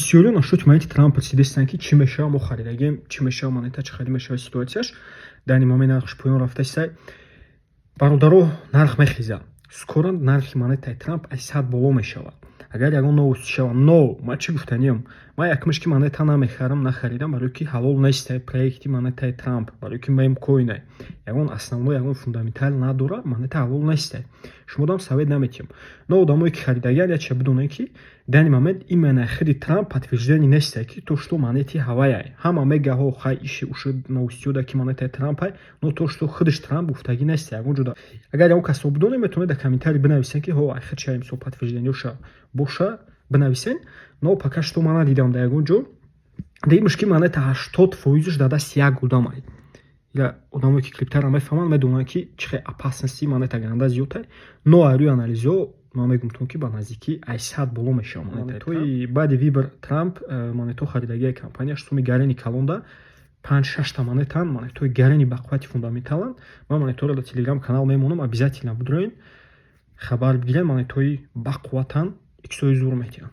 Бисёриё насчёти монети Трамп пурсидастанд, ки чӣ мешава, мо харидагем, чӣ мешава монета, чӣ хеле мешава ситуатсияш. Дар ин момент нархш поён рафтаиста. Бародаро, нарх мехезад. Скоро нархи монетаи Трамп аз 100 боло мешавад. Агар ягон новость шава, но ман чӣ гуфтаниям? Ман якмиш ки монета намехарам, нахаридам, барои ки ҳалол нестай проекти монетаи Трамп, барои ки мемкоин, ягон основной, ягон фундаментал надора, монета ҳалол нестай. Шумодам совет наметиҳам. Но одамое ки харидагиан, яча бидонед, ки данный момент именно худи Трамп подтверждение нестай, ки то что монети ҳаваяй. Ҳама мега ҳо, хай, иши уши новостиёда, ки монетаи Трампай, но то что худаш Трамп гуфтагӣ нестай ягон ҷода. Агар ягон касо бидонед, метавонед дар комментарий бинависед, ки ҳо, ай худша мисол подтверждениёша боша, бинависен. Но пока что ман надидам дар ягон ҷо. Дуюмаш, ки монета 80 фоизаш дар дасти як одамай. Я одамое ки криптаро мефаҳманд, медонанд, ки чӣ хел опасности монета ганда зиёдтай. Но аз рӯи анализҳо ман мегӯям, ки ба наздикӣ ай 100 боло мешавад монетаи. Баъди выбор Трамп монетаҳо харидагии компанияш суми гарени калонда, панҷ шашта монетаанд, монетаҳои гарени бақуввати фундаменталанд. Ман монетаҳоро дар Телеграм канал мемонам, обязательно бидроен, хабар бигиред. Монетаҳои бақувватанд, иксои зур метиҳанд.